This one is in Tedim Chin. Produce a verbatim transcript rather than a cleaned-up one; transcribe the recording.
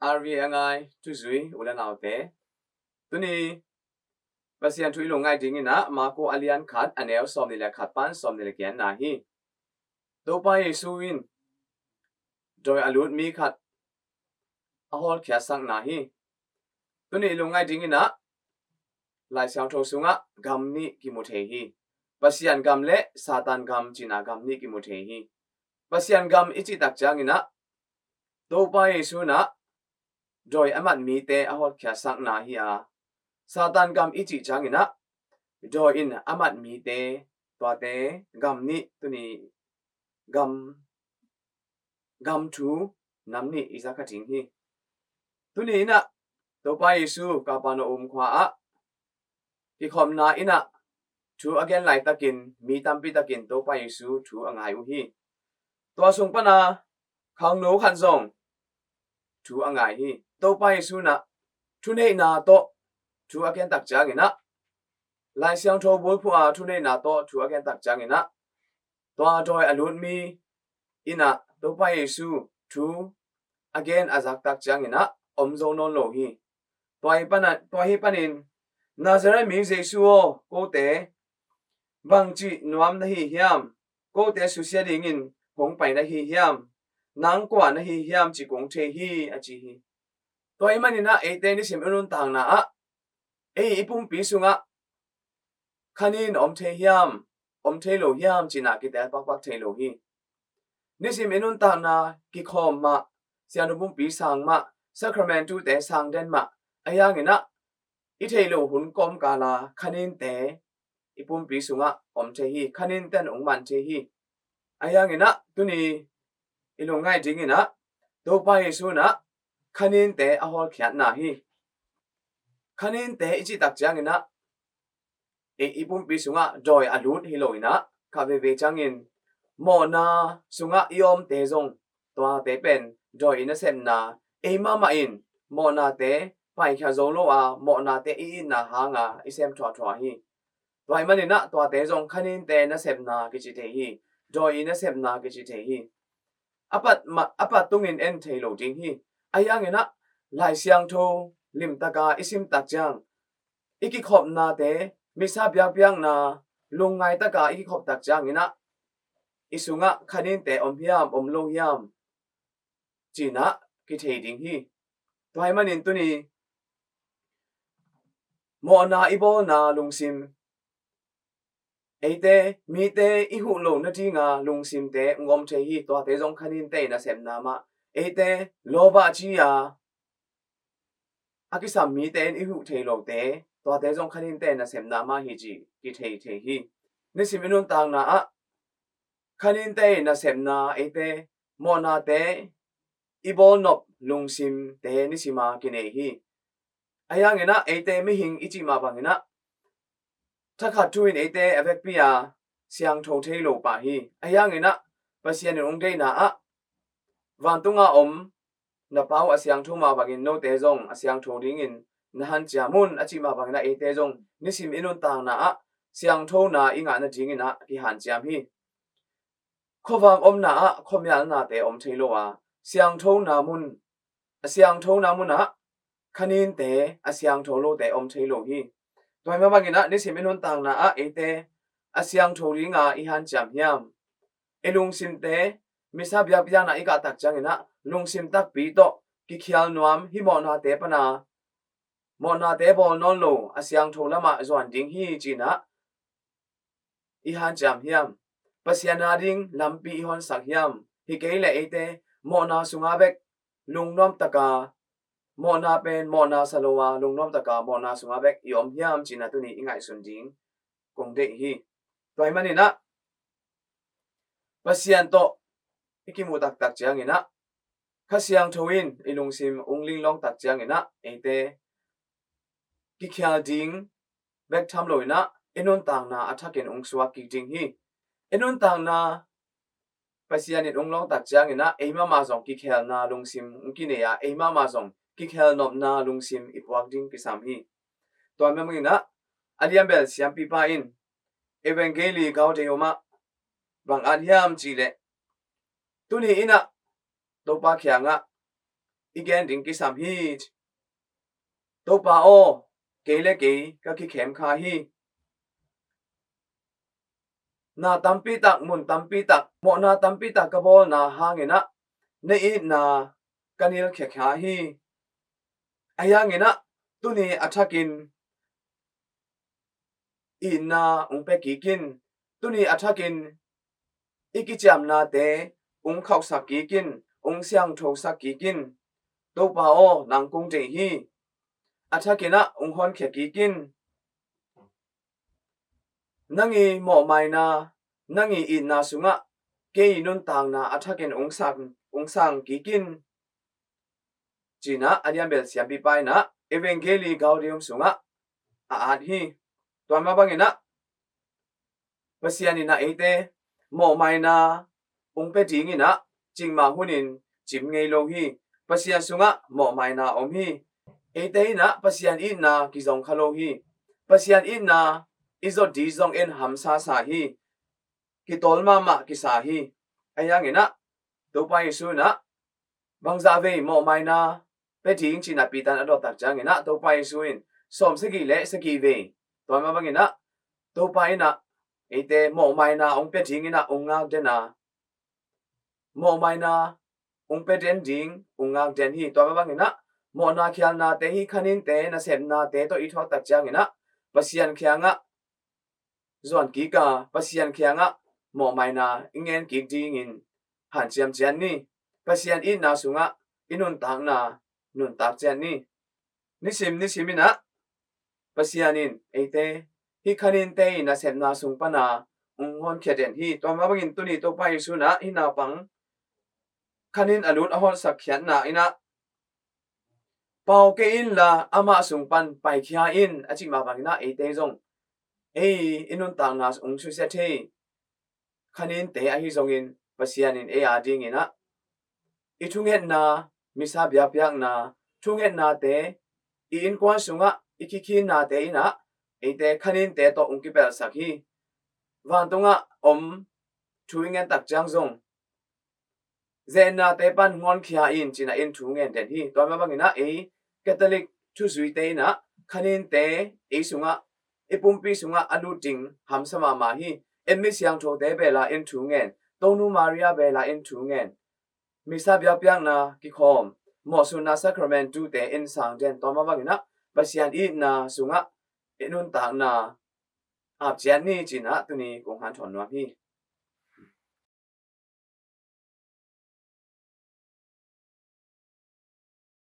R V A a ngai thuzui u le naute, tuni Pasian thu i lungngaih dingin ah Marku a lian khat, a neu sawmnih le khat pan sawmnih le giatna hi. Topa Jesu in dawi a lut mi khat a hawlkhiatsakna hi. Tuni i lungngaih dingin ah Lai Siangtho sungah gam nih kimu thei hi. Pasian gam le Satan gam cihna gam nih kimu thei hi. Pasian gam i cih tak ciangin ah Topa Jesu in ah dawi a mat mite a hawlkhiatsakna hi a, Satan gam i cih ciangin ah dawi in a mat mite, tuate gam nih, tuni gam, gam thu nam nih i za kha ding hi. Tuni in ah Topa Jesu Kapernaum khua ah kikhopna in ah thu a gen laitakin mi tampi takin Topa Jesu thu a ngai uh hi. Tua sung pana khangno khat zong thu a ngai hi. Topa Jesu in ah thuneihna tawh thu a gen tak ciangin ah, Lai Siangtho bulphuh a thuneihna tawh thu a gen tak ciangin ah, tua dawi a lut mi in ah Topa Jesu thu a gen a zak tak ciangin ah om zo nawn lo hi. Tua hi pana, tua hi panin, "Nazareth mi Jesu aw, kote bangci nuam na hi hiam? Kote susia dingin hong pai na hi hiam? Nang kua na hi hiam cih kong thei hi," a ci hi. Tua hi manin ah eite nisim i nuntakna ah, ei i pumpi sungah khanin om thei hiam, om thei lo hiam cihna kitel pakpak thei lo hi. Nisim i nuntakna kikhawm mah, siangtho pumpi sang mah, sacramentu te sang den mah, ahi hangin ah i theih loh hun kawmkal a khaninte i pumpi sungah om thei hi. Khaninte in ong man thei hi. Ahi hangin ah tuni i lungngaih dingin ah Topa Jesu in ah khaninte a hawlkhiatna hi. Khaninte i cih tak ciangin ah i, i pumpi sungah dawi a lut hi lo in ah, kha veve ciangin mawhna sungah i omte zong, tuate pen dawi i nasepna, ei mahmah in mawhnate paikhia zo lo a, mawhnate i itna hanga i sem thuathua hi. Tua hi manin ah tuate zong khaninte nasepna kici thei hi. Dawi i nasepna kici thei hi. A pat ma, a pat tungin en thei lo ding hi. Ahi hangin ah Lai Siangtho limtaka i sim tak ciang, i kikhopnate, misa biakpiakna lungngai taka i kikhop tak ciangin ah i sungah khaninte om hiam, om lo hiam cihna kithei ding hi. Tua hi manin tuni mawhna i bawlna lungsim, eite, mite i huh lo nadinga lungsimte ong om thei hi. Tuate zong khaninte i nasepna mah. Eite lawbah ci a a kisam mite in i huh thei lote, tuate zong khaninte nasepna mah hi cih kithei thei hi. Nisim i nuntakna ah khaninte nasepna, eite mawhnate i bawlnop lungsimte nisima kinei hi. Ahi hangin ah eite mihing i cih mah bangin ah thakhat thu in eite a vekpi a siangtho thei lo pah hi. Ahi hangin ah Pasian in ong deihna ah vantunga om na Pa uh a siangtho mah bangin note zong a siangtho dingin na hanciam un a cih mah bangin ah eite zong nisim i nuntakna ah siangthona i ngah nadingin ah kihanciam hi. Khuavak omna ah khuamialnate om thei lo a, siangthona mun, a siangthona munah khaninte, a siangtho lote om thei lo hi. Tua hi mah bangin ah nisim i nuntakna ah eite a siangtho dinga i hanciam hiam? I lungsimte, misa biakpiakna i kah tak ciangin ah lungsim takpi tawh kikhial nuam, hih mawhnate pana, mawhnate bawl nawn lo, a siangtho lamah zuan ding hi ci-in ah i hanciam hiam? Pasian a ding lampi i honsak hiam? Hi kei leh eite mawhna sunga bek lungnuam taka, mawhna pen mawhna sa lo a, lungnuam taka mawhna sunga bek i om hiam cihna tuni i ngaihsun ding kong deih hi. Tua hi manin ah Pasian tawh i kimuh taktak ciangin ah, Kha Siangtho in i lungsim ong linglawng tak ciangin ah, eite kikhial ding bek tham lo in ah, i nuntakna a thakin ong suak kik ding hi. I nuntakna Pasian in ong lawng tak ciangin ah, ei mahmah zong kikhelna lungsim ong kinei a, ei mahmah zong kikhel nopna lungsim i puak ding kisam hi. Tua hi manin ah, a lianbel siampipa in Evangelii Gaudium ah bang at hiam cih leh, tuni in ah Topa kiangah i gen ding kisam hi. Topa aw, kei le kei ka kikhem kha hi. Na tampi tak, mun tampi tak, mawhna tampi tak ka bawlna hangin ah na itna ka nilkhia kha hi. Ahi hangin ah tuni a thakin itna ung pia kik in. Tuni a thakin i kiciamnate ung khauhsak kik in, ung siangthosak kik in. Topa aw, nang kong deih hi. A thakin ah ung honkhia kik in. Nang i mawhmaina, nang i itna sungah kei i nuntakna a thakin ung sang, ung sang kik in, ci-in ah a lianbel siampipa in ah Evangelii Gaudium sungah a at hi. Tua mah bangin ah Pasian in ah eite mawhmaina ung pia dingin ah cikmah hunin cim ngei lo hi. Pasian sungah mawhmaina om hi. Eite in ah Pasian itna kizong kha lo hi. Pasian itna i zot ding zong en hamsasa hi. Kitawl mahmah kisa hi. Ahi hangin ah Topa Jesu in ah bangzah vei mawhmaina pia ding ci-in ah Peter in a dot tak ciangin ah Topa Jesu in sawmsagih le sagih vei. Tua mah bangin ah Topa in ah eite mawhmaina ung pia dingin ah ung ngakden a, mawhmaina ung pia den ding ung ngakden hi. Tua mah bangin ah mawhna khialnate hi, khaninte, nasepnate tawh i thuak tak ciangin ah Pasian kiangah zuan kik a, Pasian kiangah mawhmaina i ngen kik dingin hanciam ciat ni. Pasian itna sungah i nuntakna nuntak ciat ni. Nisim nisim in ah Pasian in eite hih khaninte i nasepna sung pana ung honkhia den hi. Tua mah bangin tuni Topa Jesu in ah hih naupang khanin a lut a honsak khiatna in ah pau kei inla amah sung pan paikhia in a cih mah bangin ah eite zong ei i nuntakna ung susia thei khaninte ahi zongin Pasian in ei a dingin ah i thungetna, misa biakpiakna thungetnate, i innkuan sungah i kikhinnate in ah eite khaninte tawh ung kipelsak hi. Vantungah om thu i ngen tak ciang zong zennate pan honkhia in ci-in ah in thu ngen den hi. Tua mah bangin ah ei Catholic thuzuite in ah khaninte ei sungah, i pumpi sungah a lut ding hamsa mahmah hi. En mi siangthote bel a in thu ngen, Tonu Maria bel a in thu ngen, misa biakpiakna kikhawm, mawhsutna sacrament tute in sang den. Tua mah bangin ah Pasian itna sungah i nuntakna ap ciat ni ci-in ah tuni kong hanthawn nuam hi.